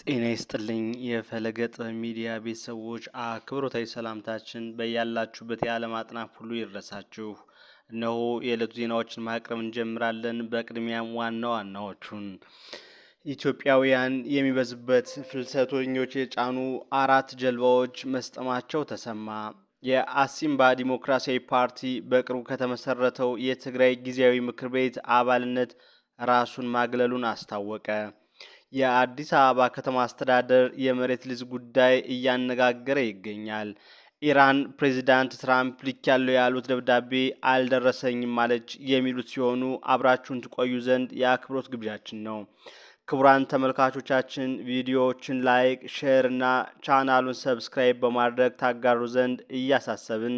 ጤና ይስጥልኝ የፈለገ ጥበብ ሚዲያ ቤተሰቦች፣ አክብሮታዊ ሰላምታችን በያላችሁበት የዓለም አጥናፍ ሁሉ ይድረሳችሁ። እነሆ የዕለቱ ዜናዎችን ማቅረብ እንጀምራለን። በቅድሚያም ዋና ዋናዎቹን፦ ኢትዮጵያውያን የሚበዙበት ፍልሰተኞች የጫኑ አራት ጀልባዎች መስጠማቸው ተሰማ። የአሲምባ ዲሞክራሲያዊ ፓርቲ በቅርቡ ከተመሰረተው የትግራይ ጊዜያዊ ምክር ቤት አባልነት ራሱን ማግለሉን አስታወቀ። የአዲስ አበባ ከተማ አስተዳደር የመሬት ሊዝ ጉዳይ እያነጋገረ ይገኛል። ኢራን ፕሬዚዳንት ትራምፕ ልኬያለሁ ያሉት ደብዳቤ አልደረሰኝም ማለች፣ የሚሉት ሲሆኑ አብራችሁን ትቆዩ ዘንድ የአክብሮት ግብዣችን ነው። ክቡራን ተመልካቾቻችን፣ ቪዲዮዎችን like፣ share እና ቻናሉን subscribe በማድረግ ታጋሩ ዘንድ እያሳሰብን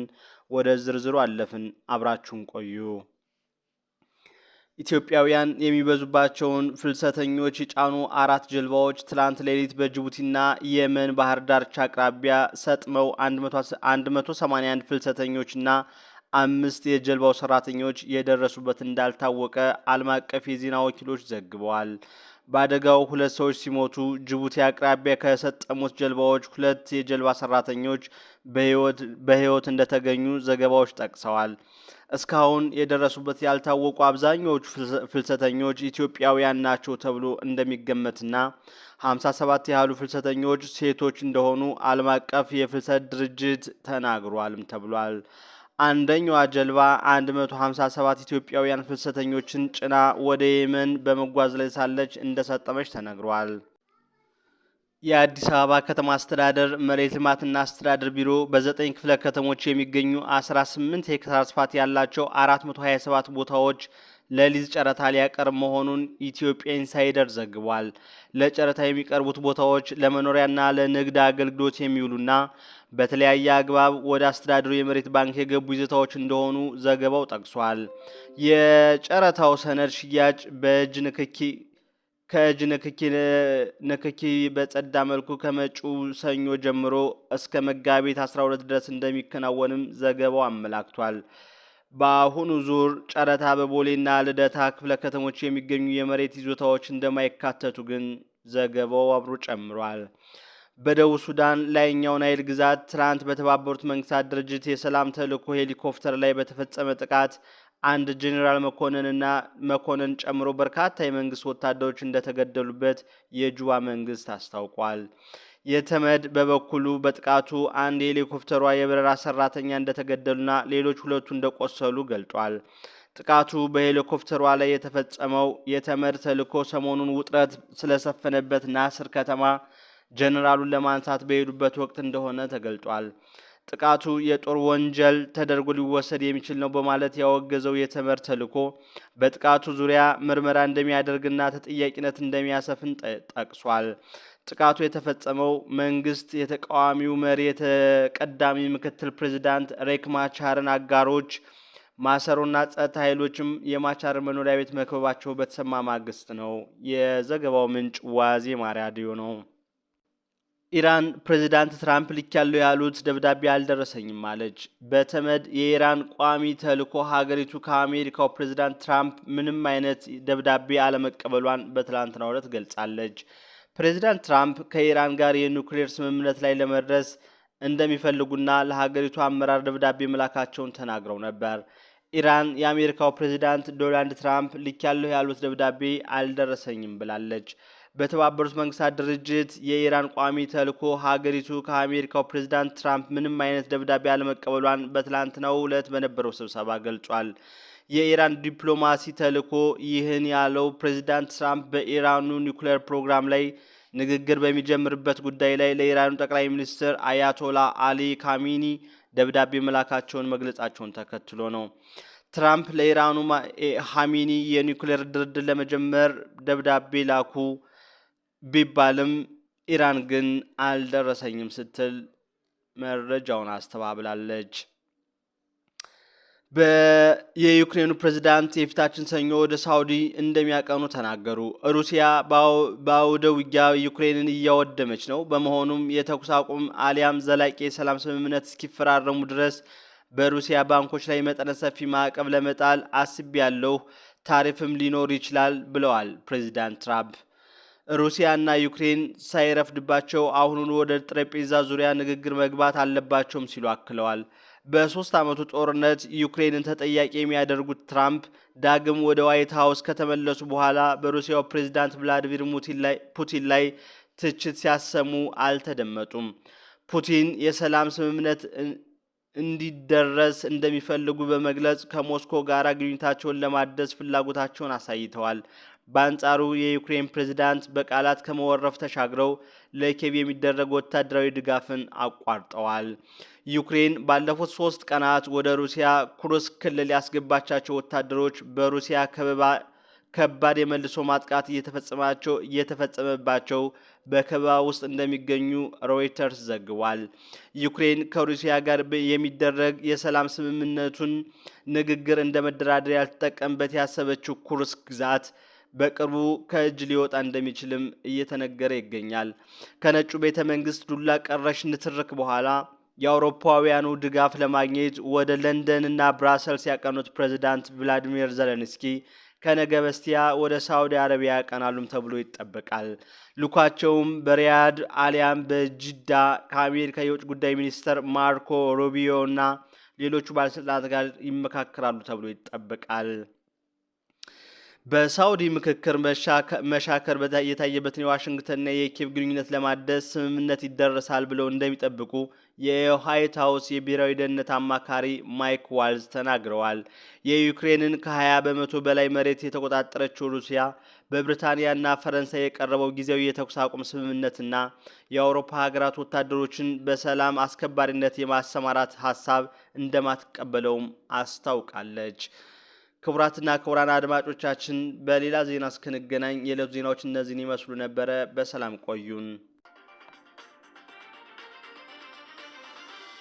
ወደ ዝርዝሩ አለፍን። አብራችሁን ቆዩ። ኢትዮጵያውያን የሚበዙባቸውን ፍልሰተኞች የጫኑ አራት ጀልባዎች ትላንት ሌሊት በጅቡቲና የመን ባህር ዳርቻ አቅራቢያ ሰጥመው 181 ፍልሰተኞችና አምስት የጀልባው ሰራተኞች የደረሱበት እንዳልታወቀ ዓለም አቀፍ የዜና ወኪሎች ዘግበዋል። በአደጋው ሁለት ሰዎች ሲሞቱ ጅቡቲ አቅራቢያ ከሰጠሙት ጀልባዎች ሁለት የጀልባ ሰራተኞች በሕይወት እንደተገኙ ዘገባዎች ጠቅሰዋል። እስካሁን የደረሱበት ያልታወቁ አብዛኛዎቹ ፍልሰተኞች ኢትዮጵያውያን ናቸው ተብሎ እንደሚገመትና 57 ያህሉ ፍልሰተኞች ሴቶች እንደሆኑ ዓለም አቀፍ የፍልሰት ድርጅት ተናግሯልም ተብሏል። አንደኛዋ ጀልባ 157 ኢትዮጵያውያን ፍልሰተኞችን ጭና ወደ የመን በመጓዝ ላይ ሳለች እንደሰጠመች ተነግሯል። የአዲስ አበባ ከተማ አስተዳደር መሬት ልማትና አስተዳደር ቢሮ በዘጠኝ ክፍለ ከተሞች የሚገኙ 18 ሄክታር ስፋት ያላቸው 427 ቦታዎች ለሊዝ ጨረታ ሊያቀርብ መሆኑን ኢትዮጵያ ኢንሳይደር ዘግቧል። ለጨረታ የሚቀርቡት ቦታዎች ለመኖሪያና ለንግድ አገልግሎት የሚውሉና በተለያየ አግባብ ወደ አስተዳደሩ የመሬት ባንክ የገቡ ይዞታዎች እንደሆኑ ዘገባው ጠቅሷል። የጨረታው ሰነድ ሽያጭ በእጅ ንክኪ ከእጅ ንክኪ በጸዳ መልኩ ከመጪው ሰኞ ጀምሮ እስከ መጋቢት 12 ድረስ እንደሚከናወንም ዘገባው አመላክቷል። በአሁኑ ዙር ጨረታ በቦሌና ልደታ ክፍለ ከተሞች የሚገኙ የመሬት ይዞታዎች እንደማይካተቱ ግን ዘገባው አብሮ ጨምሯል። በደቡብ ሱዳን ላይኛው ናይል ግዛት ትናንት በተባበሩት መንግስታት ድርጅት የሰላም ተልዕኮ ሄሊኮፕተር ላይ በተፈጸመ ጥቃት አንድ ጄኔራል መኮንንና መኮንን ጨምሮ በርካታ የመንግስት ወታደሮች እንደተገደሉበት የጁባ መንግስት አስታውቋል። የተመድ በበኩሉ በጥቃቱ አንድ የሄሊኮፕተሯ የበረራ ሰራተኛ እንደተገደሉና ሌሎች ሁለቱ እንደቆሰሉ ገልጧል። ጥቃቱ በሄሊኮፕተሯ ላይ የተፈጸመው የተመድ ተልዕኮ ሰሞኑን ውጥረት ስለሰፈነበት ናስር ከተማ ጀኔራሉን ለማንሳት በሄዱበት ወቅት እንደሆነ ተገልጧል። ጥቃቱ የጦር ወንጀል ተደርጎ ሊወሰድ የሚችል ነው በማለት ያወገዘው የተመድ ተልዕኮ በጥቃቱ ዙሪያ ምርመራ እንደሚያደርግና ተጠያቂነት እንደሚያሰፍን ጠቅሷል። ጥቃቱ የተፈጸመው መንግስት የተቃዋሚው መሪ የተቀዳሚ ምክትል ፕሬዚዳንት ሬክ ማቻርን አጋሮች ማሰሩና ጸጥታ ኃይሎችም የማቻር መኖሪያ ቤት መክበባቸው በተሰማ ማግስት ነው። የዘገባው ምንጭ ዋዜማ ራዲዮ ነው። ኢራን ፕሬዚዳንት ትራምፕ ልኬያለሁ ያሉት ደብዳቤ አልደረሰኝም አለች። በተመድ የኢራን ቋሚ ተልዕኮ ሀገሪቱ ከአሜሪካው ፕሬዚዳንት ትራምፕ ምንም አይነት ደብዳቤ አለመቀበሏን በትላንትናው ዕለት ገልጻለች። ፕሬዚዳንት ትራምፕ ከኢራን ጋር የኒውክሌር ስምምነት ላይ ለመድረስ እንደሚፈልጉና ለሀገሪቱ አመራር ደብዳቤ መላካቸውን ተናግረው ነበር። ኢራን የአሜሪካው ፕሬዚዳንት ዶናልድ ትራምፕ ልኬያለሁ ያሉት ደብዳቤ አልደረሰኝም ብላለች። በተባበሩት መንግስታት ድርጅት የኢራን ቋሚ ተልዕኮ ሀገሪቱ ከአሜሪካው ፕሬዚዳንት ትራምፕ ምንም አይነት ደብዳቤ አለመቀበሏን በትላንትናው ዕለት በነበረው ስብሰባ ገልጿል። የኢራን ዲፕሎማሲ ተልዕኮ ይህን ያለው ፕሬዚዳንት ትራምፕ በኢራኑ ኒውክሌር ፕሮግራም ላይ ንግግር በሚጀምርበት ጉዳይ ላይ ለኢራኑ ጠቅላይ ሚኒስትር አያቶላ አሊ ካሚኒ ደብዳቤ መላካቸውን መግለጻቸውን ተከትሎ ነው። ትራምፕ ለኢራኑ ኻሚኒ የኒውክሌር ድርድር ለመጀመር ደብዳቤ ላኩ ቢባልም ኢራን ግን አልደረሰኝም ስትል መረጃውን አስተባብላለች። የዩክሬኑ ፕሬዝዳንት የፊታችን ሰኞ ወደ ሳውዲ እንደሚያቀኑ ተናገሩ። ሩሲያ በአውደ ውጊያ ዩክሬንን እያወደመች ነው። በመሆኑም የተኩስ አቁም አሊያም ዘላቂ የሰላም ስምምነት እስኪፈራረሙ ድረስ በሩሲያ ባንኮች ላይ መጠነ ሰፊ ማዕቀብ ለመጣል አስቤያለሁ፣ ታሪፍም ሊኖር ይችላል ብለዋል ፕሬዚዳንት ትራምፕ። ሩሲያና ዩክሬን ሳይረፍድባቸው አሁኑኑ ወደ ጠረጴዛ ዙሪያ ንግግር መግባት አለባቸውም ሲሉ አክለዋል። በ3 ዓመቱ ጦርነት ዩክሬንን ተጠያቂ የሚያደርጉት ትራምፕ ዳግም ወደ ዋይት ሀውስ ከተመለሱ በኋላ በሩሲያው ፕሬዚዳንት ቭላዲሚር ፑቲን ላይ ትችት ሲያሰሙ አልተደመጡም። ፑቲን የሰላም ስምምነት እንዲደረስ እንደሚፈልጉ በመግለጽ ከሞስኮ ጋር ግንኙነታቸውን ለማደስ ፍላጎታቸውን አሳይተዋል። በአንጻሩ የዩክሬን ፕሬዝዳንት በቃላት ከመወረፍ ተሻግረው ለኪየቭ የሚደረግ ወታደራዊ ድጋፍን አቋርጠዋል። ዩክሬን ባለፉት 3 ቀናት ወደ ሩሲያ ኩርስክ ክልል ያስገባቻቸው ወታደሮች በሩሲያ ከበባ ከባድ የመልሶ ማጥቃት እየተፈጸመባቸው በከበባ ውስጥ እንደሚገኙ ሮይተርስ ዘግቧል። ዩክሬን ከሩሲያ ጋር የሚደረግ የሰላም ስምምነቱን ንግግር እንደ መደራደሪያ ልትጠቀምበት ያሰበችው ኩርስክ ግዛት በቅርቡ ከእጅ ሊወጣ እንደሚችልም እየተነገረ ይገኛል። ከነጩ ቤተ መንግስት ዱላ ቀረሽ ንትርክ በኋላ የአውሮፓውያኑ ድጋፍ ለማግኘት ወደ ለንደን እና ብራሰልስ ያቀኑት ፕሬዚዳንት ቭላዲሚር ዘለንስኪ ከነገ በስቲያ ወደ ሳዑዲ አረቢያ ያቀናሉም ተብሎ ይጠበቃል። ልዑካቸውም በሪያድ አሊያም በጅዳ ከአሜሪካ የውጭ ጉዳይ ሚኒስትር ማርኮ ሩቢዮ እና ሌሎቹ ባለስልጣናት ጋር ይመካከራሉ ተብሎ ይጠበቃል። በሳውዲ ምክክር መሻከር የታየበትን የዋሽንግተንና የኪየቭ ግንኙነት ለማደስ ስምምነት ይደረሳል ብለው እንደሚጠብቁ የዋይት ሀውስ የብሔራዊ ደህንነት አማካሪ ማይክ ዋልዝ ተናግረዋል። የዩክሬንን ከ20% በላይ መሬት የተቆጣጠረችው ሩሲያ በብሪታንያና ፈረንሳይ የቀረበው ጊዜያዊ የተኩስ አቁም ስምምነትና የአውሮፓ ሀገራት ወታደሮችን በሰላም አስከባሪነት የማሰማራት ሀሳብ እንደማትቀበለውም አስታውቃለች። ክቡራትና ክቡራን አድማጮቻችን፣ በሌላ ዜና እስክንገናኝ የዕለቱ ዜናዎች እነዚህን ይመስሉ ነበረ። በሰላም ቆዩን።